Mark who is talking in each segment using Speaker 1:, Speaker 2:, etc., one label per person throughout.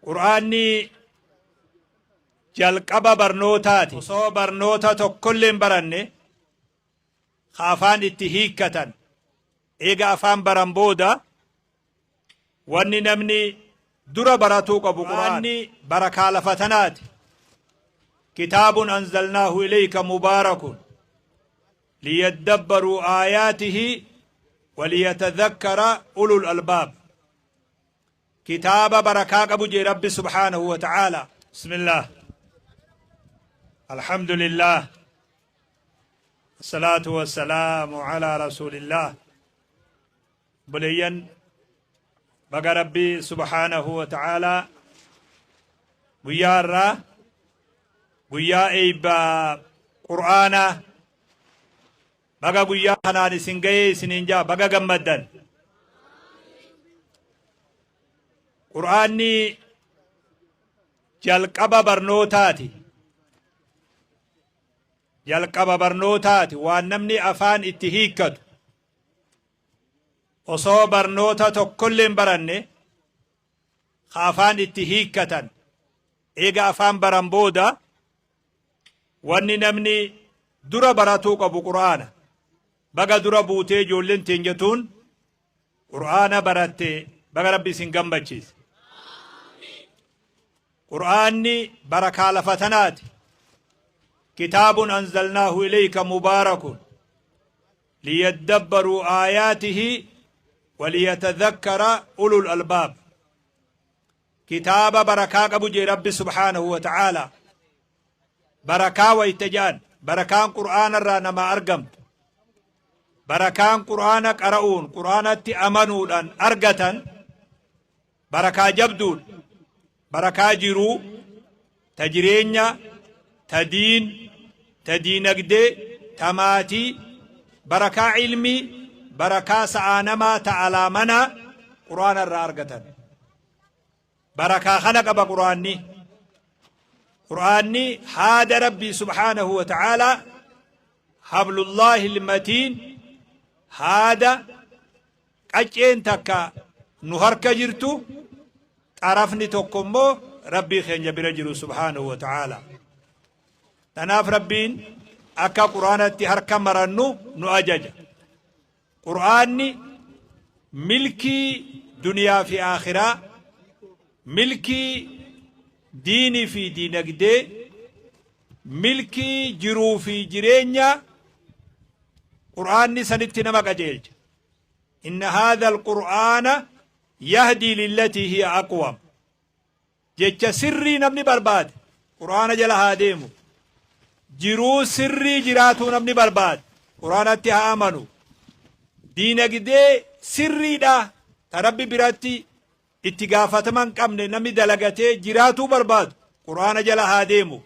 Speaker 1: Qur'aanni jalqaba barnootaati. Osoo barnoota tokkollee hin baranne ka afaan itti hiikkatan eega afaan baran booda wanni namni dura baratuu qabu Qur'aanni barakaa lafa tanaati. Kitaabun anzalnaahu ilayka mubaarakun liyaddabbaruu aayaatihi waliyatadhakkara ulul albaab. Kitaaba barakaa qabu jee Rabbi subhaanahu wa ta'aala. Bismillaah. Alhamdulillaah. Salaatu wassalaamu alaa rasuulillaah. Obboleeyyan, baga Rabbi subhaanahu wa ta'aalaa guyyaa irraa guyyaa eebba Qur'aanaa baga guyyaa kanaan isin ga'ee isiniin jaa, baga gammaddan. Qur'aanni jalqaba barnootaati. Jalqaba barnootaati, waan namni afaan itti hiikkatu. Osoo barnoota tokkollee hin baranne ka afaan itti hiikkatan eega afaan baran booda wanni namni dura baratuu qabu Qur'aana. Baga dura buutee ijoolleen teenya tuun Qur'aana baratte, baga Rabbi isin gammachiise. Qur'aanni barakaa lafa tanaati. Kitaabun anzalnaahu ilayka mubaarakun liyaddabbaruu aayaatihi waliyatadhakkara ulul albaab. Kitaaba barakaa qabu jee Rabbi subhaanahu wa ta'aala. Barakaa wayta ja'an, barakaan Qur'aana irraa namaa argamtu, barakaan Qur'aana qara'uun, Qur'aanatti amanuudhaan argatan, barakaa jabduudha. Barakaa jiruu, ta jireenya, ta diin, ta diinagdee, ta maatii, barakaa ilmii, barakaa sa'aa namaa, ta alaa manaa Qur'aana irraa argatan. Barakaa kana qaba Qur'aanni. Qur'aanni haada Rabbii subhaanahu wa ta'aalaa, hablullaahi ilmatiin, haada qacceen takka nu harka jirtu, xarafni tokko immoo Rabbii keenya bira jiru subhaanahu wa ta'aalaa. Tanaaf Rabbiin akka Qur'aanatti harka marannu nu ajaja. Qur'aanni milkii duniyaa fi aakhiraa, milkii diinii fi diinagdee, milkii jiruu fi jireenyaa Qur'aanni sanitti nama qajeelcha. Inna haadha al-Qur'aana yahdii lillatii hiya aqwam. Jecha sirrii namni barbaade Qur'aana jala haa deemu. Jiruu sirrii jiraatuu namni barbaade Qur'aanatti haa amanu. Diinagdee sirriidha ta Rabbi biratti itti gaafatama hin qabne namni dalagatee jiraatuu barbaadu Qur'aana jala haa deemu.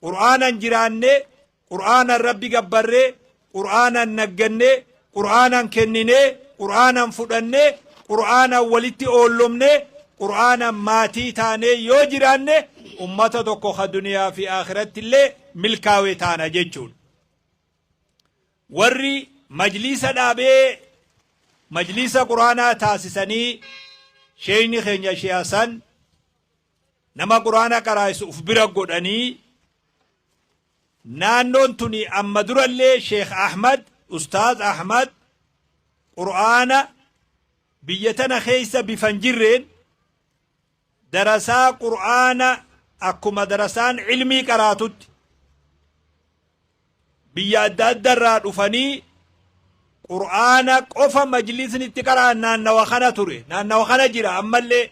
Speaker 1: Qur'aanan jiraannee, Qur'aanan Rabbi gabbarree, Qur'aanan naggannee, Qur'aanan kenninee, Qur'aanan fudhannee, Qur'aanan walitti oollomnee, Qur'aanan maatii taanee yoo jiraanne ummata tokko ka duniyaa fi aakiratti illee milkaawe taana jechuudha. Warri majliisa dhaabee majliisa Qur'aanaa taasisanii, sheeyni keenya Shee Hasan nama Qur'aana qaraa'isu uf bira godhanii, naannoon tuni amma durallee Sheekh Ahmad, Ustaaz Ahmad, Qur'aana biyya tana keessa bifa hin jirreen darasaa Qur'aana akkuma darasaan ilmii qaraatutti biyya adda adda irraa dhufanii Qur'aana qofa majlisni itti qara'an naannawa kana ture, naannawa kana jira ammallee.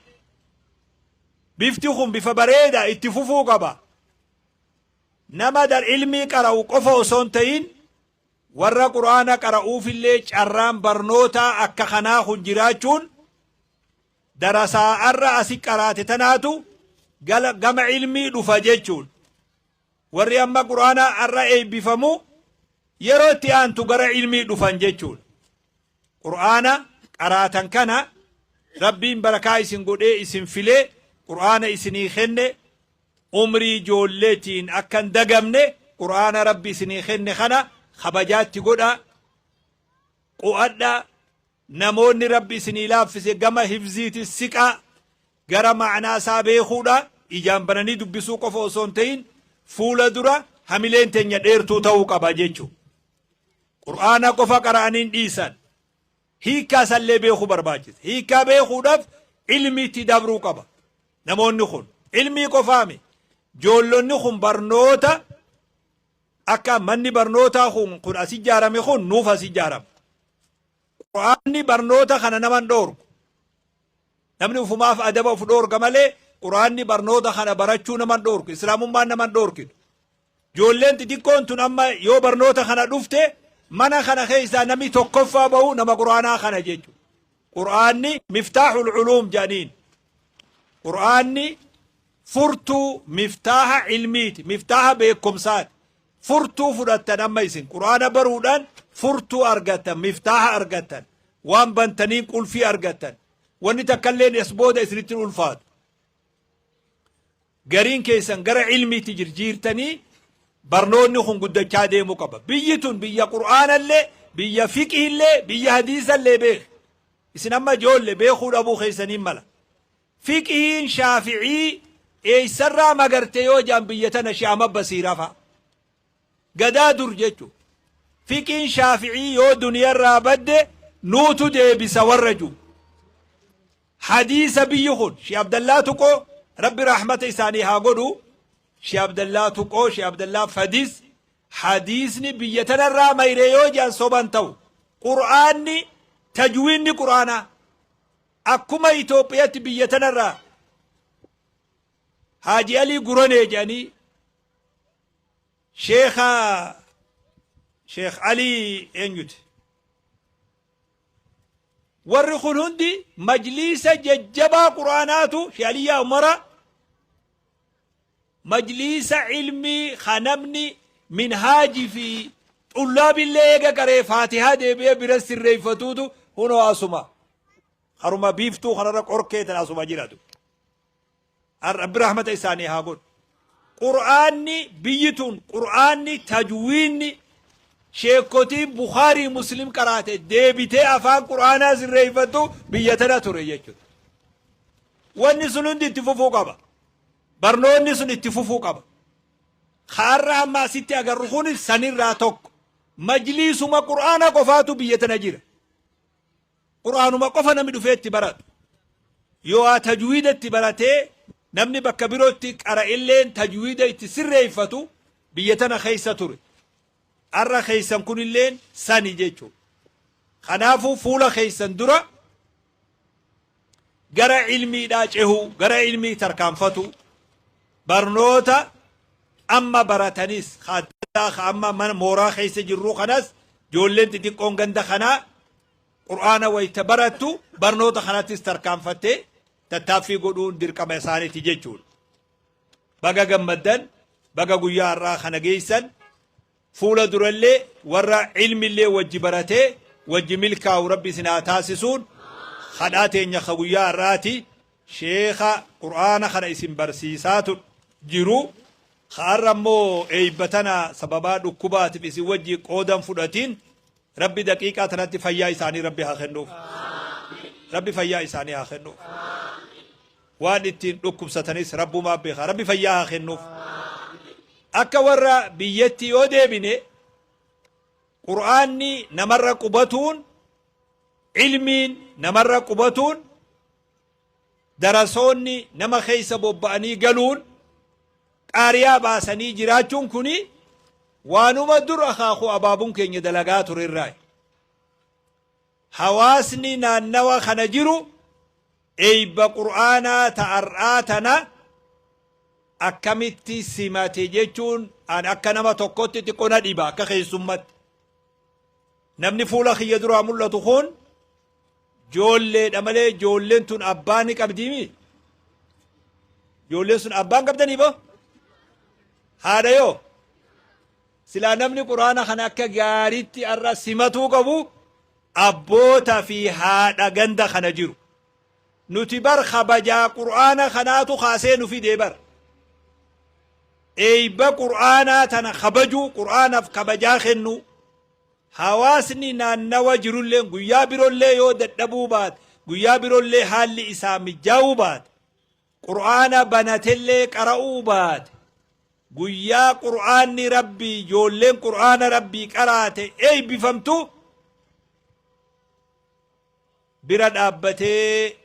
Speaker 1: Bifti kun bifa bareeda itti fufuu qaba. Nama dar ilmii qara'u qofa osoo hin ta'in warra Qur'aana qara'uufillee carraan barnootaa akka kanaa kun jiraachuun darasaa arra asi qaraate tanaatu gama ilmii dhufa jechuudha. Warri amma Qur'aana har'a eebbifamu yeroo itti aantu gara ilmii dhufan jechuudha. Qur'aana qaraatan kana Rabbiin barakaa isin godhee isin filee Qur'aana isinii kenne, umrii ijoolleetiin akka hin dagamne Qur'aana Rabbi isinii kenne kana kabajaatti godha, qu'adha. Namoonni Rabbi isinii laaffise gama hifziitis siqaa. Gara ma'naa isaa beekuudha ijaan bananii dubbisuu qofa osoo hin ta'in fuula dura hamileen teenya dheertuu ta'uu qaba jechuudha. Qur'aana qofa qara'anii hin dhiisan. Hiikkaa isallee beekuu barbaachisa. Hiikkaa beekuudhaaf ilmiitti dabruu qaba. Namoonni kun ilmii qofaami. Ijoollonni kun barnoota akka manni barnootaa kun as ijaarame kun nuuf as ijaarame. Qur'aanni barnoota kana nama hin dhoorgu. Namni ufumaaf adaba uf dhoorga malee Qur'aanni barnoota kana barachuu nama hin dhoorgu. Islaamummaan nama hin dhoorkitu. Ijoolleen xixiqqoon tun amma yoo barnoota kana dhufte mana kana keessaa namni tokkoffaa bahu nama Qur'aanaa kana jechuudha. Qur'aanni miftaaxul culuum jedhaniin. Qur'aanni furtuu miftaaha ilmiiti, miftaaha beekumsaati. Furtuu fudhattan amma isin Qur'aana baruudhaan furtuu argattan, miftaaha argattan, waan bantaniin qulfii argattan. Wanni takkalleen as booda isinitti hin ulfaatu. Gariin keessan gara ilmiitti jirjiirtanii barnoonni kun guddachaa deemuu qaba. Biyyi tun biyya Qur'aanallee, biyya fiqhiillee, biyya hadiisallee beek. Isin amma ijoolle beekuu dhabuu keessaniin mala. Fiqhiin Shaafi'ii eessarraa magarte yoo jedhan biyya tana Shi'ama Basiiraa fa'a. Gadaa dur jechuudha. Fiqhiin Shaafi'ii yoo duniyarraa badde nuutu deebisa warra jiru. Hadiisa biyyi kun Shee Abdallaa Tuqoo Rabbi rahmata isaanii haa godhu. Shee Abdallaa Tuqoo, Shee Abdallaa Fadis hadiisni biyya tanarraa mayree yoo jedhan soban ta'u. Qur'aanni tajwiinni Qur'aanaa akkuma Itoophiyatti biyya tanarraa Haaji Alii Guranee jedhanii Sheekha Sheekh Alii eenyuti? Warri kun hundi majliisa jajjabaa Qur'aanaatu Sheekh Aliyyaa Umara majliisa ilmii ka namni minhaaji fi xullaabillee eega qaree faatihaa deebi'ee bira sirreeffatuutu hunoo asuma haruma biiftuu kanarra qorkee tan asuma jiratu. Rabbi rahmata isaanii haa godhu. Qur'aanni biyyi tun Qur'aanni tajwiinni sheekotiin Bukhaarii Muslim qaraate deebitee afaan Qur'aanaa sirreeffattu biyya tana ture jechuudha. Wanni sun hundi itti fufuu qaba. Barnoonni sun itti fufuu qaba. Har'a amma asitti agarru kun sanirraa tokko. Majliisuma Qur'aana qofaatu biyya tana jira. Qur'aanuma qofa namni dhufee itti baratu. Yoo haa tajwiida itti baratee namni bakka birootti qara'illeen tajwiida itti sirreeffatu biyya tana keessa ture. Har'a keessan kunilleen sani jechuudha. Kanaafuu fuula keessan dura gara ilmiidhaa cehuu, gara ilmii tarkaanfatu, barnoota amma baratanis ka amma mana mooraa keessa jirru kanas ijoolleen xixiqqoon ganda kanaa Qur'aana wayta barattu barnoota kanattis tarkaanfattee tattaaffii godhuun dirqama isaaniiti jechuudha. Baga gammaddan, baga guyyaa har'aa kana geessan, fuula durallee warra ilmillee wajji baratee wajji milkaa'u Rabbi isin haa taasisuun kadhaa teenya ka guyyaa har'aati. Sheekha Qur'aana kana isin barsiisaatu jiru. Ka har'a immoo eeyba tana sababaa dhukkubaatiif isin wajji qoodan fudhatiin Rabbi daqiiqaa tanatti fayyaa isaanii Rabbi haa kennuuf. Rabbi fayyaa isaanii haa kennuuf. Waan ittiin dhukkubsatanis Rabbumaa beeka. Rabbi fayyaa haa kennuuf. Akka warra biyyatti yoo deebine Qur'aanni namarra qubatuun ilmiin namarra qubatuun darasoonni nama keessa bobba'anii galuun qaariyaa baasanii jiraachuun kuni waanuma dur akaakuu abaabuun keenya dalagaa ture irraa. Hawaasni naannawa kana jiru eeyba Qur'aanaa ta ar'aa tana akkamitti simate jechuun an akka nama tokkotti xiqqoo na dhiba akka keessummatti. Namni fuula kiyya duraa mul'atu kun joolleedha malee joolleen tun abbaa ni qabdiimi. Joolleen sun abbaan qabdanii boo? Haadha yoo? Silaa namni Qur'aana kana akka gaariitti har'a simatuu qabu abboota fi haadha ganda kana jiru. Nuti bar kabajaa Qur'aana kanaatu kaasee nu fidee bar. Eeyba Qur'aanaa tana kabajuu, Qur'aanaaf kabajaa kennuu. Hawaasni naannawa jirulleen guyyaa birollee yoo dadhabuu baate, guyyaa birollee haalli isaa mijaa'uu baate. Qur'aana banatellee qara'uu baate, guyyaa Qur'aanni Rabbii, ijoolleen Qur'aana Rabbii qaraate eeybifamtu bira dhaabbatee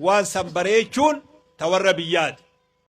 Speaker 1: waan san bareechuun ta warra biyyaati.